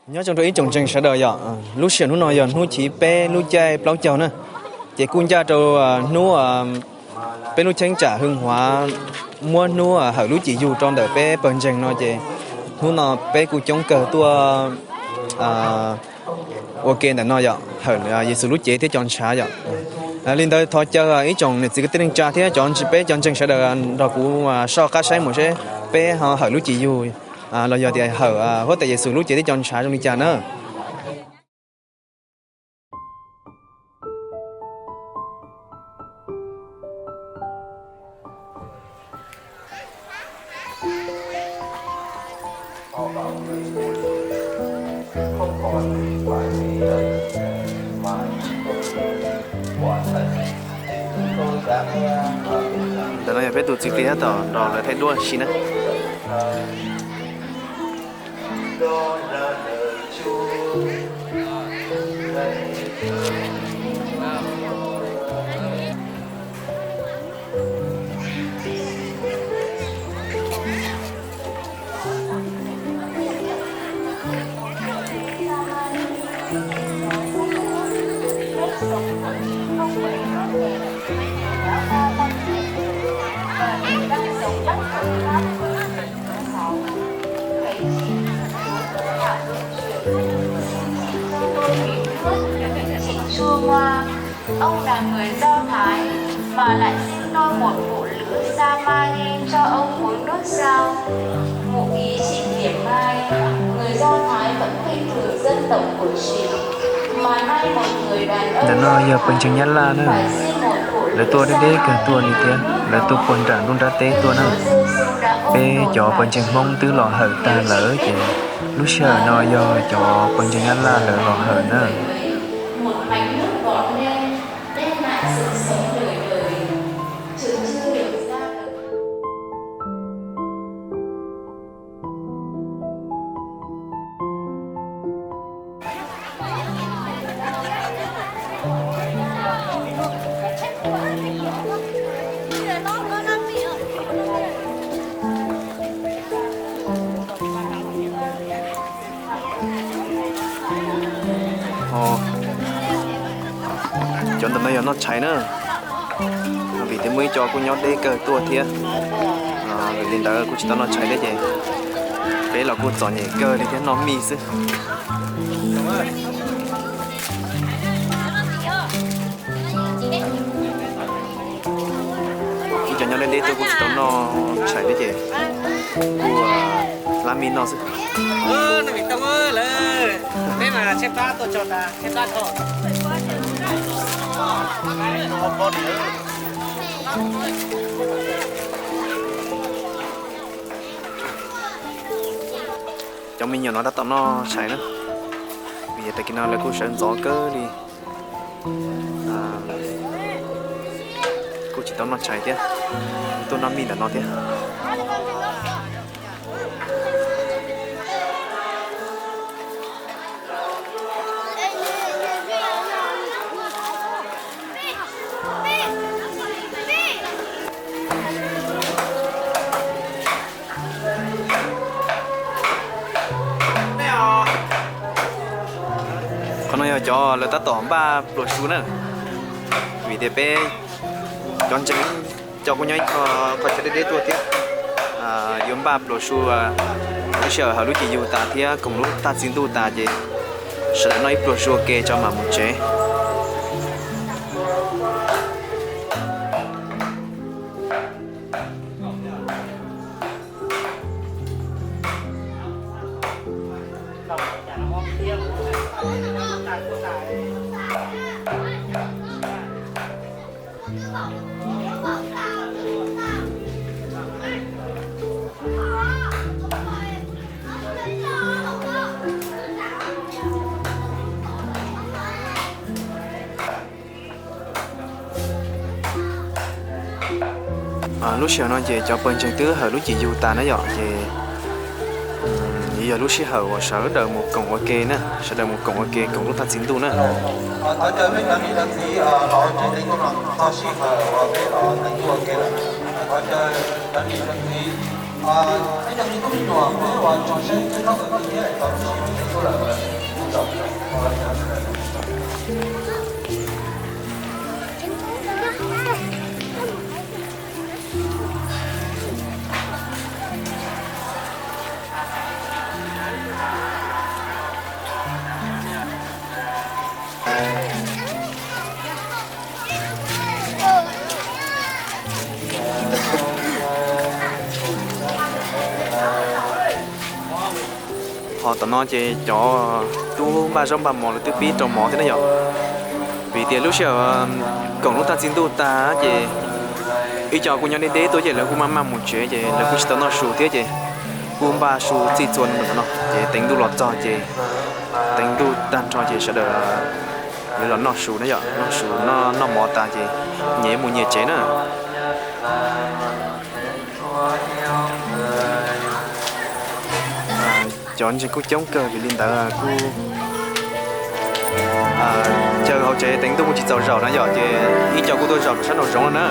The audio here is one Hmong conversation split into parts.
Nyob zoo rau ib tsoom ntseeg sawv daws yom, lub sij hawm hnub no yog hnub chiv peb lub caij plaub caug na, ces kuj ncaj rau hnub peb lub cheeb tsam hwj huav muab hnub hawm lub cim yug rau ntawm peb pawg ntseeg no ces hnub no peb kuj coob kawg tuaj ua ke ntawm no yom, hawm Yexus lub cev thiab cov ntshav yom. Li ntawd thov caw ib tsoom niam txiv kwv tij neej tsa thiab cov peb cov ntseeg sawv daws nrog kuv soj qab saib mus seb peb ho hawm lub cim yug los yog tias hawm huab tais Yexus lub cev thiab cov ntshav zoo li cas na. Ntawm no yog peb tus txiv hli tab tom nrog lawv thaij duab si na. Ông là người Do Thái mà lại sinh con một phụ nữ Samari cho ông uống nước sao? Ngụ ý chị Diệp Mai, người Do Thái vẫn khinh thường dân tộc của chị, mà nay một người đàn ông Ntawm no Do yog Thái pawg ntseeg Nyab Laj na, phải sinh một phụ lawv tuaj deb deb kawg tuaj li thiab, lawv tuaj puag nram nruab nrab teb tuaj na. Peb cov pawg ntseeg Hmoob twb los hawm tag lawm ces lub sij hawm no yog cov pawg ntseeg Nyab Laj lawv los hawm na. Cov ntawm no yog noj tshais na, vim tias muaj ib co kuj nyob deb kawg tuaj thiab, vim li ntawd kuj tsis tau noj tshais thiab ces peb los kuj txom nyem kawg li thiab, noj mij xwb. Ib co nyob deb deb tuaj kuj tsis tau noj tshais thiab ces kuj hlab mij noj xwb. Cov me nyuam no tab tom noj tshais na, vim tag kis no lawv kuj sawv ntxov kawg li, kuj tsis tau noj tshais thiab, tuaj noj mij ntawm no thiab. Qhov no yog cov lawv tab tom npaj pluas su na, vim tias peb cov ntseeg cov kuj nyob ib qho chaw deb deb tuaj thiab, yuav npaj pluas su lub sij hawm hawm lub cim yug tas thiab koom lub thaj txi ntuj tas ces sawv daws noj ib pluas su ua ke tso mam mus tsev. Lub sij hawm no ces cov pawg ntseeg twb hawm lub cim yug tas na yom, ces yuav yog lub sij hawm uas sawv daws mus koom ua ke na, sawv daws mus koom ua ke koom lub thaj txi ntuj na. Tam no ces cov tub npaj zaub npaj mov lawv twb pib rau mov thiab na yom. Vim tias lub sij hawm koom lub tag txi ntuj tag ces ib co kuj nyob deb deb tuaj ces lawv kuj maj maj mus tsev ces lawv kuj tsis tau noj su thiab ces kuj npaj su txij txhua ntawm no ces teev ntuj los txog ces teev ntuj tag nrho ces sawv daws yuav los noj su na yom, noj su noj mov tas ces nyias mus nyias tsev na. Cov ntseeg kuj coob kawg vim li ntawd kuj chaw hauv tsev teev ntuj kuj tsis txaus zaum na yom, ces ib co kuj tuaj zaum rau sab nraum zoov no na.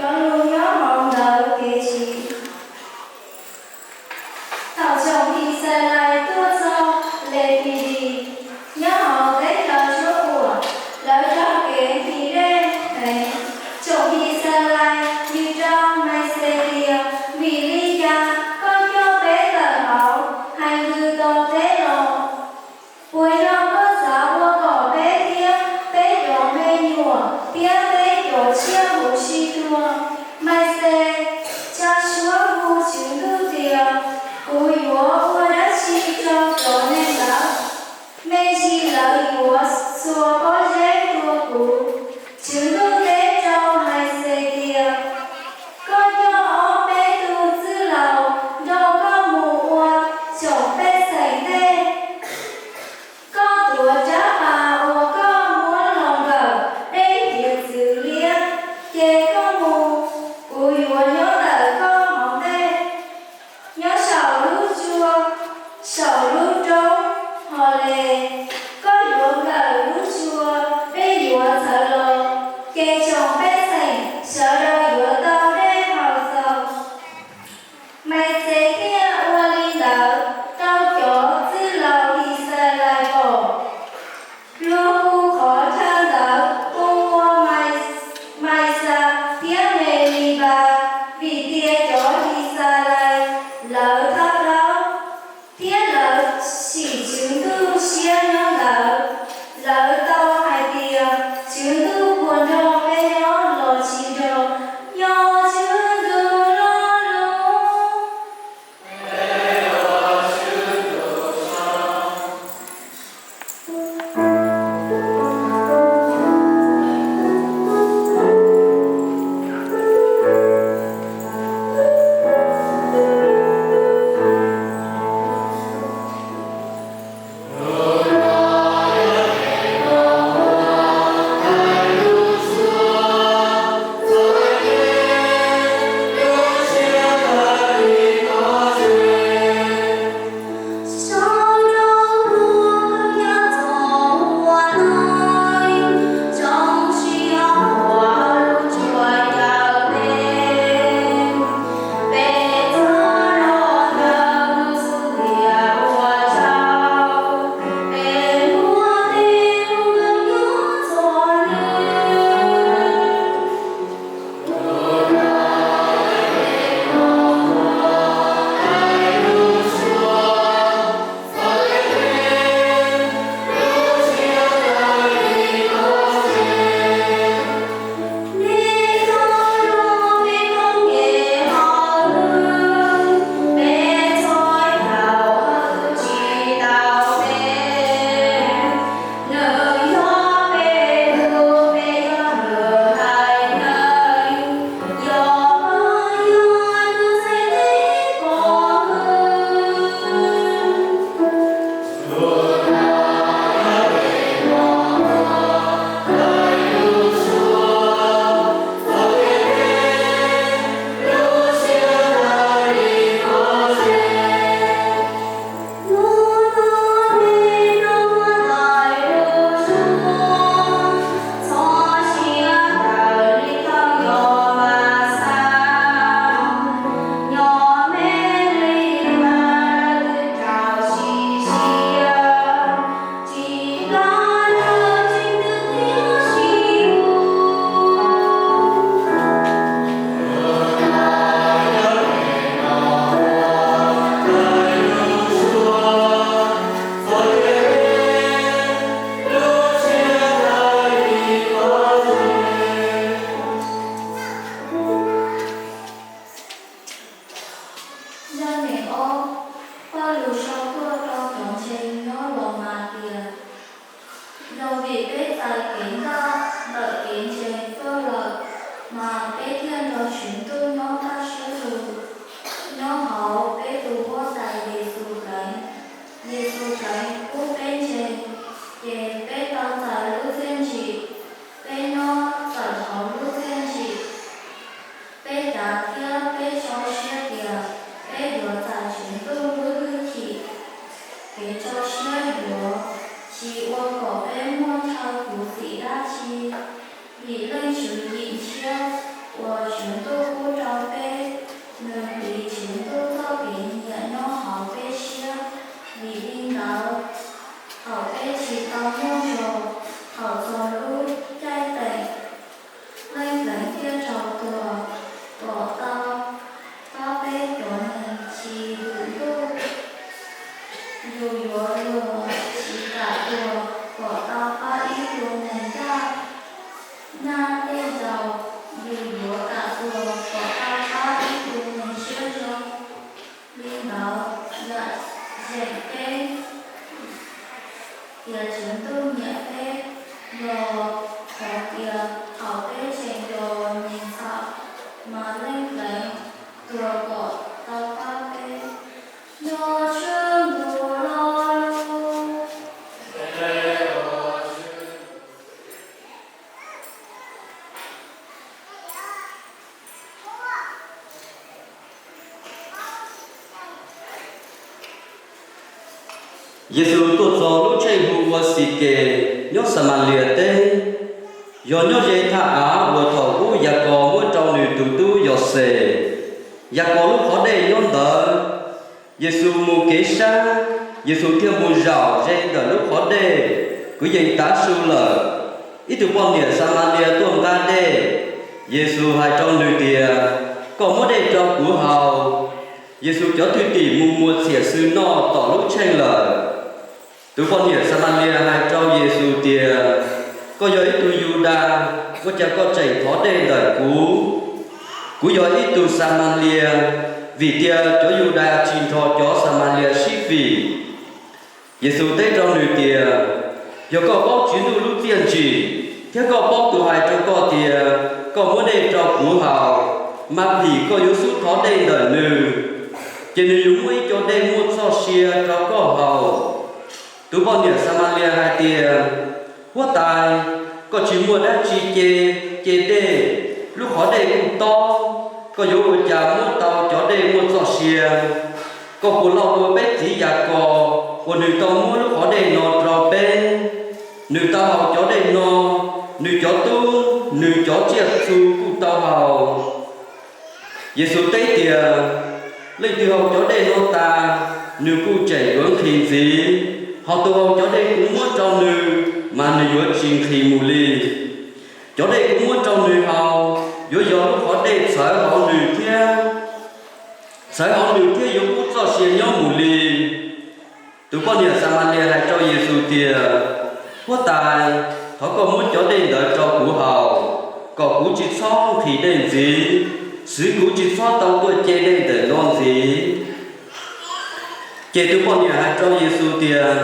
Cov lus nyob hauv ntawv kev tsim. Thaum tsoom His Xas Lais tuaj txog Lepidim nyob hauv teb chaws Suav uas, lawv raug kev ntim dej heev. Tsoom His Xas Lais nws rau Mais Xes tias, Vim li cas koj coj peb tawm hauv hais ntws tos teb los? Puas yog koj xav ua kom peb thiab peb cov me nyuam thiab peb cov tsiaj huv si tuag? Mais Xes tsa suab hu Tswv Ntuj tias, Kuv yuav ua dab tsi rau cov neeg ntawd? Me ntsis lawv yuav xuas pob zeb tua kuv. Tswv Ntuj teb rau Mais Xes tias, Koj coj ob peb tug txwj laus nrog koj mus ua tsoom pej xeem ntej. Koj tuav rab pas uas koj muab los nkawm dej hiav txwv liab, ces koj mus, kuv yuav nyob ntawm koj hauv ntej. Nyob saum lub tsua, saum lub roob Hos Les, koj yuav nkawm lub tsua, dej yuav txhawv los, ces tsoom pej xeem sawv daws yuav tau dej haus txaus. Mais Xes thiaj ua li ntawd rau cov txwj laus His Xas Lais pom. Luag hu qhov chaw ntawd hu ua Mais Xas thiab Me Lis Npas, vim tias cov His Xas Lais lawv thab plaub thiab lawv sim Tswv Ntuj siab nyob ntawd. Lawv tau hais tias, Tswv Ntuj puas nrog peb nyob los tsis nrog? Vim Leej Tswv Yim Ntshiab uas Tswv Ntuj pub rau peb, nws hliv Tswv Ntuj txoj kev nyiam nyob hauv peb siab. Vim li ntawd, thaum peb tsis tau muaj zog, thaum txog lub caij teem, Leej Pleev thiaj raug tuag kom tau pab peb cov neeg tsis hwm ntuj. Yus yuav luag tsis kam tuag kom tau pab ib tug neeg ncaj naj tej zaum, yus yuav kam tuag kom tau pab ib tug neeg siab zoo. Li ntawd, yam zeem keeb tias Tswv Ntuj nyiam peb yog hais tias thaum peb tseem yog neeg txhaum, mas Leej Pleev tuag kom tau pab peb. Yog Tswv Ntuj lo lus. Yexus tuaj txog lub tsheej hu ua Xikes nyob Xamalias teb, yog nyob ze thaj av uas thaum ub Yakos muab rau nws tus tub Yauxes. Yakos lub qhov dej nyob ntawd. Yexus mus kev sab, Yexus thiaj mus zaum ze ntawm lub qhov dej, kwv yees tav su lawm. Ib tug poj niam Xamalias tuaj nqa dej. Yexus hais rau nws tias, Koj muab dej rau kuv haus. Yexus cov thwj tim mus muas txhiam xws noj tom lub tsheej lawm. Tus poj niam Xamalias hais rau Yexus tias, Koj yog ib tug Yudas, ua cas koj tseem thov dej ntawm kuv? Kuv yog ib tug Xamalias. Vim tias cov Yudas tsis nrog cov Xamalias sib fim. Yexus teb rau nws tias, Yog koj paub Tswv Ntuj lub txiaj ntsim, thiab koj paub tus hais rau koj tias, Koj muab dej rau kuv haus, mas phim koj yuav xub thov dej ntawm nws, ces nws yuav muab ib co dej muaj txoj sia rau koj haus. Tus poj niam Xamalias hais tias, Huab tais, koj tsis muaj dab tsi ce, ce dej, lub qhov dej kuj tob, koj yuav ua cas muab tau cov dej muaj txoj sia? Koj puas lauj dua peb txiv Yakos uas nws tau muab lub qhov dej no rau peb? Nws tau haus cov dej no, nws cov tub, nws cov tsiaj txhu kuj tau haus. Yexus teb tias, Leej twg haus cov dej no tas, nws kuj tseem yuav nqhis ntxiv, ho tus haus cov dej kuv muab rau nws, mas nws yuav tsis nqhis mus li. Cov dej kuv muab rau nws haus yuav yog lub qhov dej txhawv hauv nws thiab, txhawv hauv nws thiab yuav pub txoj sia nyob mus li. Tus poj niam Xamalias hais rau Yexus tias, Huab tais, thov koj muab cov dej ntawd rau kuv haus, kom kuv tsis txhob nqhis dej ntxiv, xwv kuv tsis txhob tau tuaj ce dej ntawm no ntxiv. Ces tus poj niam hais rau Yexus tias,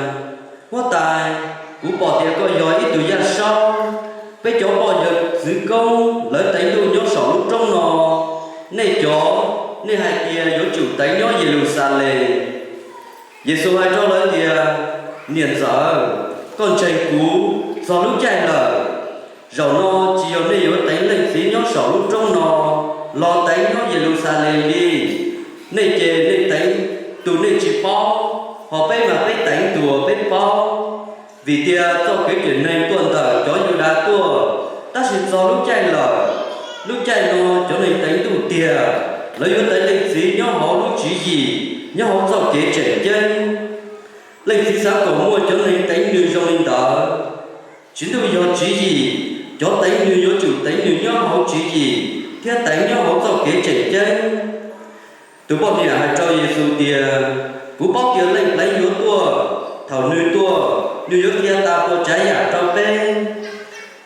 Huab tais, kuv pom tias koj yog ib tug yaj saub. Peb cov poj yawg txwv koob lawv teev ntuj nyob saum lub roob no. Nej cov, nej hais tias yuav tsum teev nyob Yeluxalees. Yexus hais rau lawv tias, Niam ntxawm, koj ntseeg kuv txog lub caij lawm. Zaum no tsis yog nej yuav teev Leej Txiv nyob saum lub roob no los teev nyob Yeluxalees li. Nej ces nej teev tus nej tsis paub, ho peb mas peb teev tus uas peb paub. Vim tias txoj kev tsim neeg tuaj ntawm cov Yudas tuaj, tab sis txog lub caij lawm, lub caij no cov neeg teev ntuj tiag, lawv yuav teev Leej Txiv nyob hauv lub tswv yim, nyob hauv txoj kev tseem ceeb. Leej Txiv xav kom muaj cov neeg teev nws zoo li ntawd. Tswv Ntuj yog tswv yim, cov teev nws yuav tsum teev nws nyob hauv tswv yim thiab teev nyob hauv txoj kev tseem ceeb. Tus poj niam hais rau Yexus tias, Kuv paub tias Leej Pleev yuav tuaj. Thaum nws tuaj, nws yuav qhia tas puas tsav yam rau peb.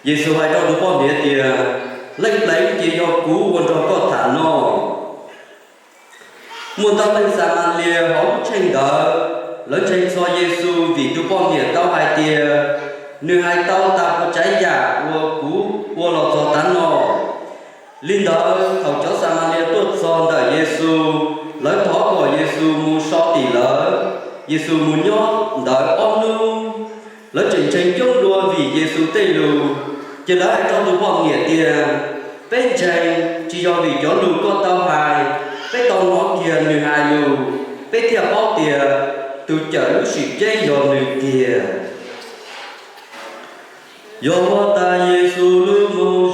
Yexus hais rau tus poj niam tias, Leej Pleev ces yog kuv uas nrog koj tham no. Muaj ntau leej Xamalias hauv lub tsheej ntawd, lawv ntseeg txog Yexus vim tus poj niam tau hais tias, Nws hais tau tas puas tsav yam uas kuv ua los txog tav no. Li ntawd, thaum cov Xamalias tuaj txog ntawm Yexus, lawv thov kom Yexus mus so tim lawv. Yexus mus nyob ntawd ob hnub. Lawv tseem ntseeg coob dua vim Yexus tej lus, ces lawv hais rau tus poj niam tias, Peb ntseeg tsis yog vim cov lus koj tau hais, peb tau hnov kiag nws hais lus, peb thiaj paub tias tus cawm lub sim ceeb yog nws tiag. Yog huab tais Yexus lub moo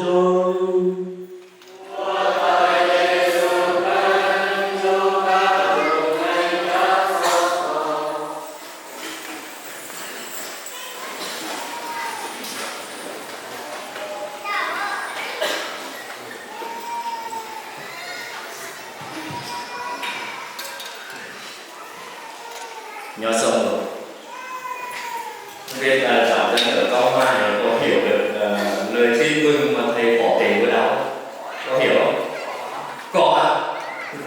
Nyob zoo, không biết, ờ, giảng viên ở trong ngoài có hiểu được, ờ, lời tin mừng mà thầy có kể vừa đó? Có hiểu không? Có à?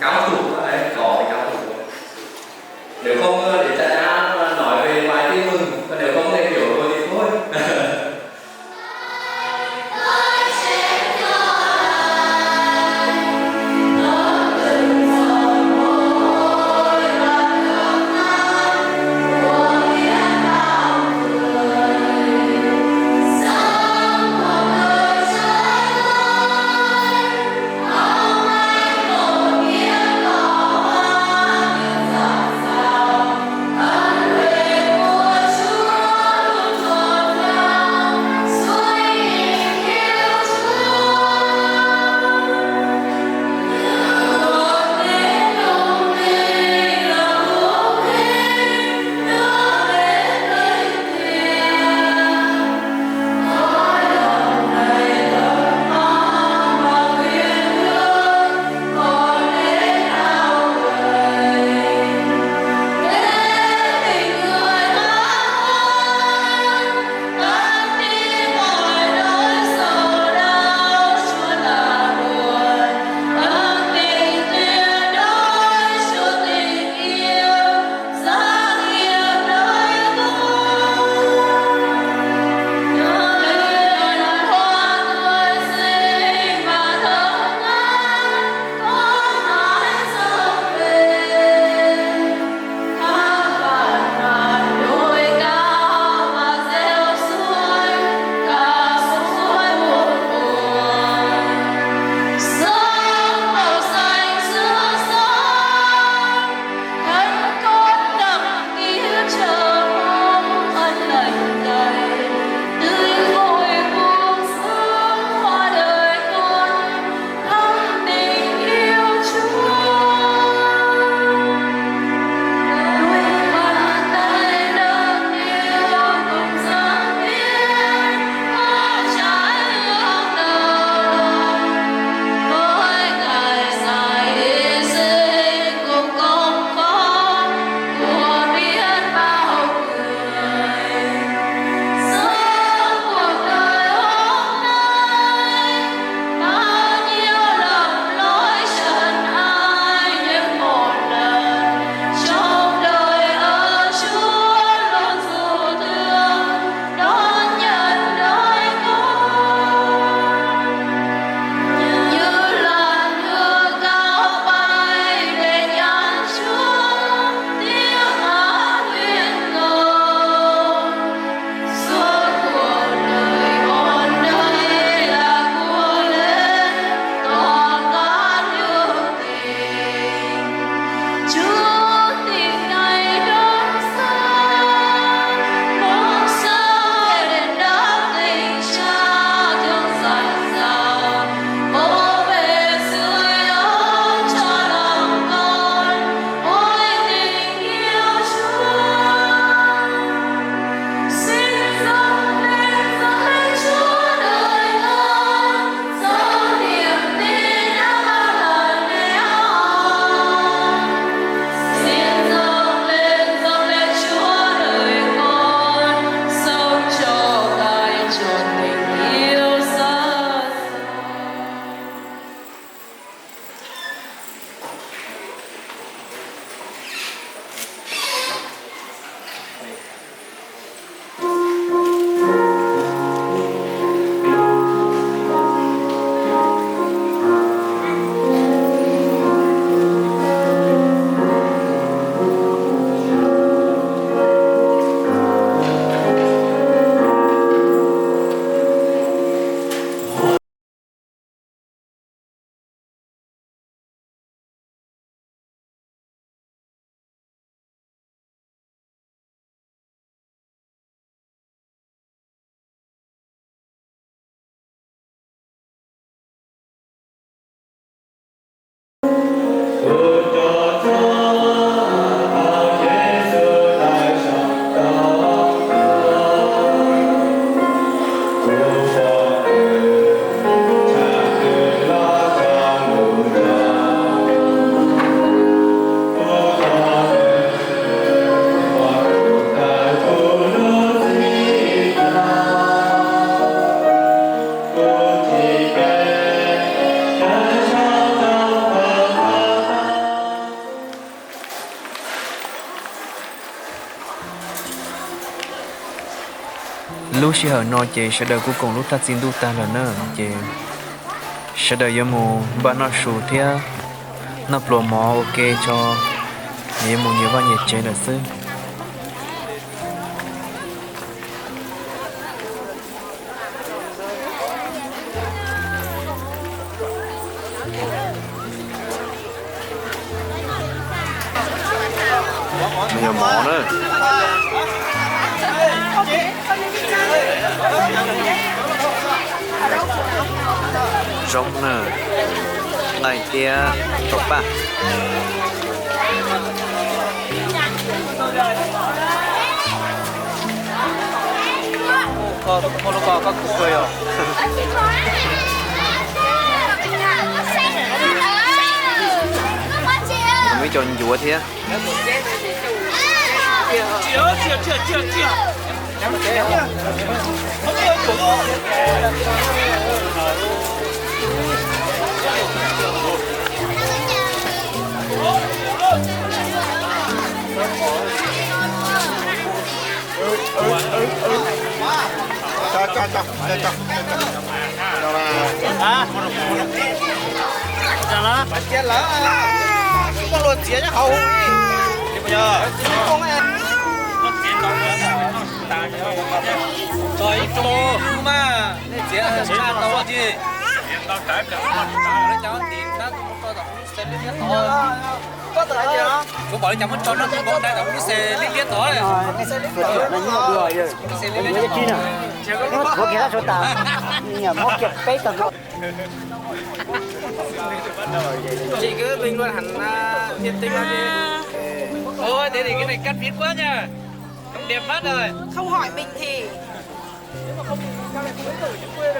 Cáo thủ đó, đấy, có thì cáo thủ. Nếu không, ờ, để Đại Á nói về bài tin mừng, còn nếu không thì hiểu rồi thì thôi. Sij hawm no ces sawv daws kuj koom lub thaj txi ntuj tag lawm na, ces sawv daws yuav mus npaj noj su thiab noj pluas mov ua ke tso, yuav mus nyias vaj nyias tsev lawm xwb. Nws yog mov na. Zoo na, nqaij thiab tau paj. Muaj ib co ncuav thiab. Kuv pom li cas muab tso no kuv nkaus dai tom lub xes liab liab tod. Lub xes liab liab tod. Ôi, thế thì cái này cắt phím quá nha. Không đẹp mắt rồi. Không hỏi mình thì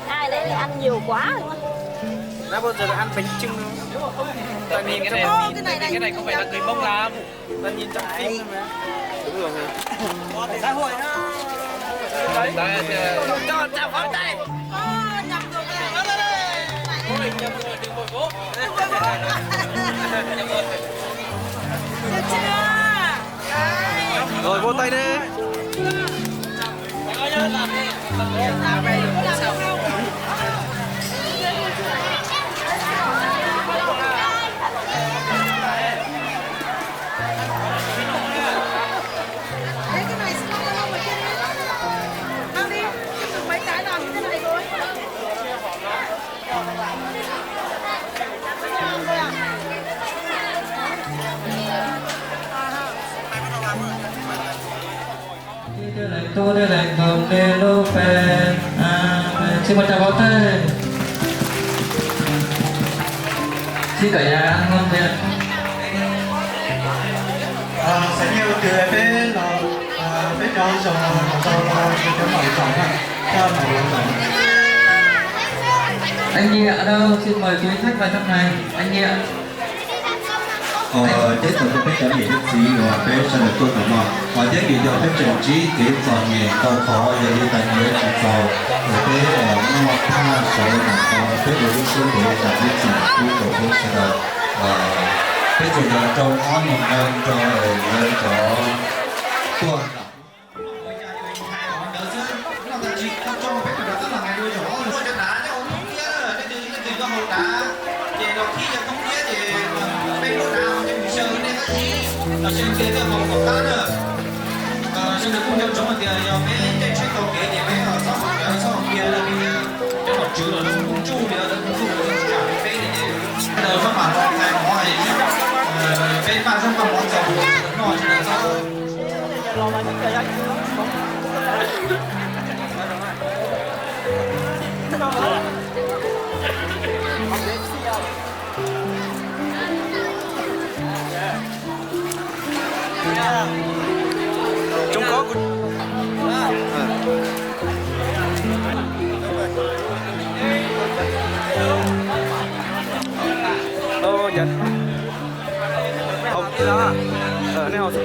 ai đấy ăn nhiều quá. Đã bao giờ là ăn bánh chưng đâu. Tại nhìn cái này, nhìn cái này không phải là người Mông làm. Toàn nhìn trong phim thôi mà. Đúng rồi. Xã hội đó. Cho, cho pháo tay. Được chưa? Rồi, vô tay đi. Tub thiab leej ntxhais nej lub pe, sib muab rau hauv tag, sib tawm yav no thiab. Xav nyiaj ua twg peb los, peb cov zoo los tau los, cov mawm zoo na, cov mawm zoo. Anh Nghĩa đâu, xin mời quý khách vào trong này. Anh Nghĩa. Teb tau rau peb cov niam cov txiv uas peb sawv daws tuaj ntawm no, thiab vim yog peb tseem ntsib kev txom nyem tau qhov yog li tais nyiav tsis txaus, es peb muaj thaj sawv daws mam qhov peb ua lub siab ntev tas ib txwm pub rau peb sawv daws. Peb tsuas yog rau ob nyuag nqe rau lawv cov tuaj. Ces los khib yog thoob thiab ces peb lub dav ces mus xyaw nej tab sis los xyaw kiag tej hauv kom qab na. Sawv daws kuj nco ntsoov hais tias yog peb caij tsheb taug kev ces peb txhob haus cawv txhob haus kiag los vim tias cov nom tswv los lawv kuj ntsuj li lawv kuj ntsuj li tsis kam peb li ces sawv daws maj mam los hais mov, peb maj zaub maj mov txaus noj sawv daws txhob. Tsoom ko kuv, nej haus.